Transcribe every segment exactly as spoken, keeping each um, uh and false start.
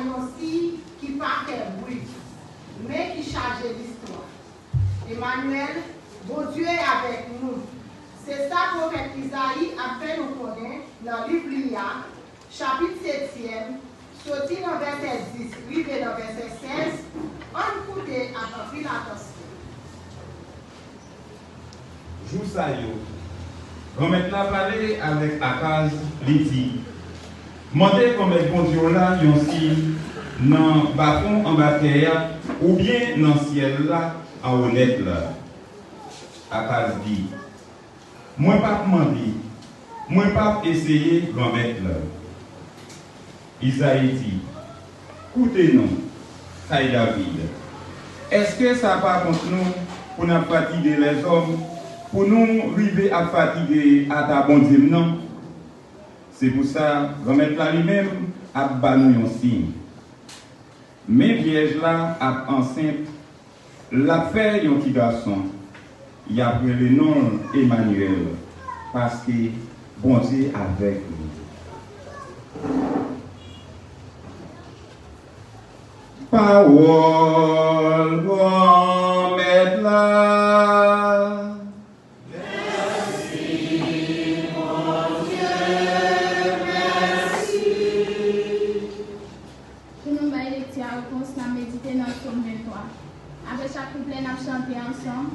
yon siy ki pa fè bri, men ki chaje listwa. Emanyèl, Bondye avèk nou. Se sa pwofèt Izayi ap fè nou konnen nan liv li a, chapit setyèm, soti nan vèsè dis rive nan vèsè sèz, ann koute ak anpil atansyon. Jou sa yo, Granmèt la pale avèk Akaz, li di, mande Granmèt Bondye w la yon siy nan bafon anba tè a oubyen nan syèl la anwo nèt la. Akaz di, mwen p ap mande, mwen p ap eseye Granmèt la. Izayi di, koute non, kay David. Èske sa pa kont nou pou n ap fatige lèzòm, pou nou rive ap fatige ata Bondye m nan? Se pou sa, Granmèt la li menm ap ba nou yon siy. Men vyèj la ap ansent, l ap fè yon ti gason, y ap rele non l Emanyèl, paske Bondye avèk nou. Pawòl Granmèt la. Mèsi, Bondye, mèsi. Pou nou bay lekti a repons, n ap medite nan Sòm venntwa. Apre chak kouplè, n ap chante ansanm,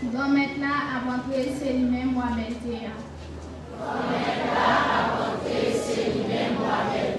Granmèt la ap antre, se li menm wa bèlte a. Granmèt la ap antre, se li menm wa bèlte a.